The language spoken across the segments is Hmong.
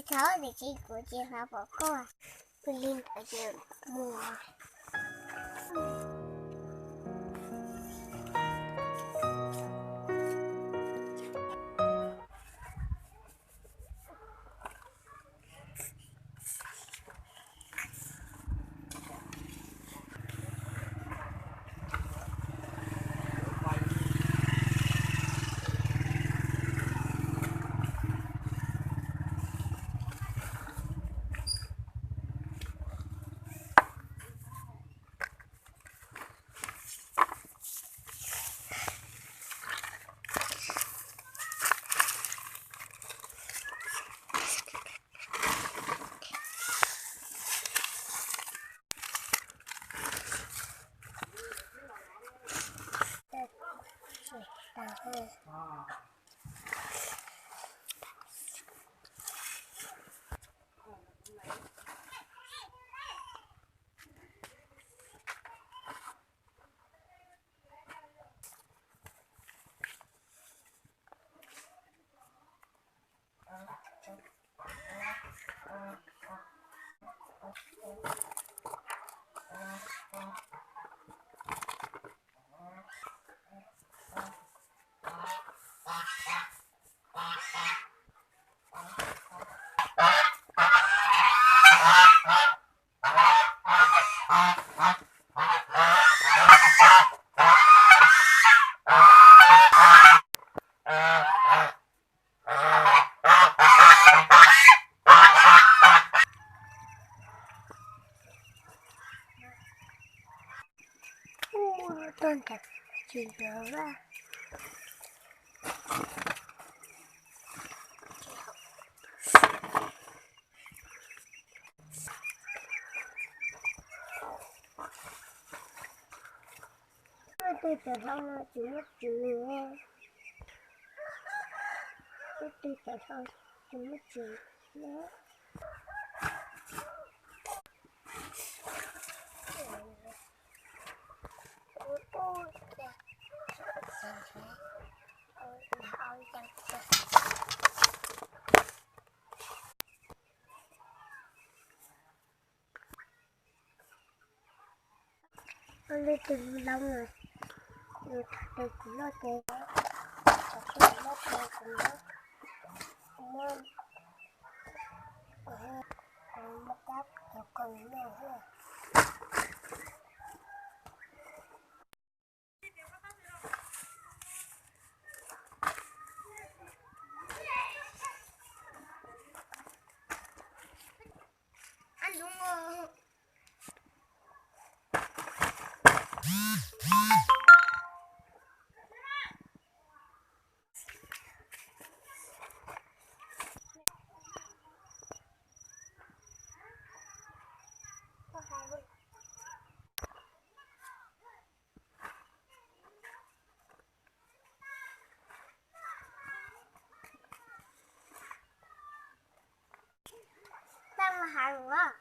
Thaum tiam sis kuv tsis hlub pom koj, kuv li ntawd ces mus. Tuaj nrhiav tsis tau. Tej cov hlau no tsis muaj tswv. Tej cov hlau tsis muaj tswv. Ua li tus hlub no, nws tham tias kuv loj ces, kuv loj ces kuv muab, kuv muab cab cov koom noj thiab. Tau hav lus.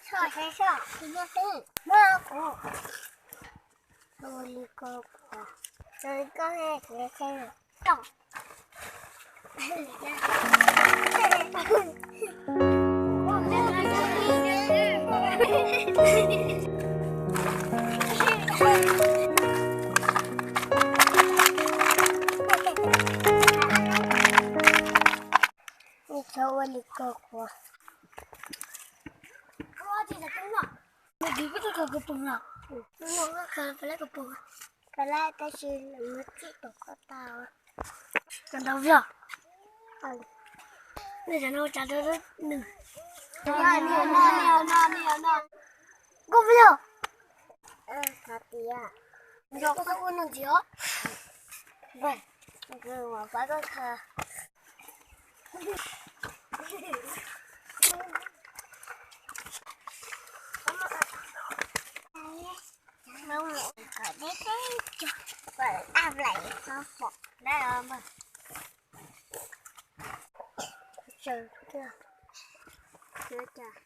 Txhob saib soj, tsis muaj twj, muaj kuv. Ua li ko, ua li ko, tsis saib soj. Txhob ua li ko kuv. Nws kis koj tau kawg poob no. Nws kawg poob, kawg poob, kawg lawm tab sis nws tsis tau koj tau. Kawg ntau vlog. Nej cov no ua cas rau nws. Nkauj vlog. Hais tias, nkauj ua no ntxiv os. Nkauj, nkauj mas pab koj khaws. Kom deb deb cog, kom dab lais ho pom dab os mas. Tsaws thiab, tsaws cas.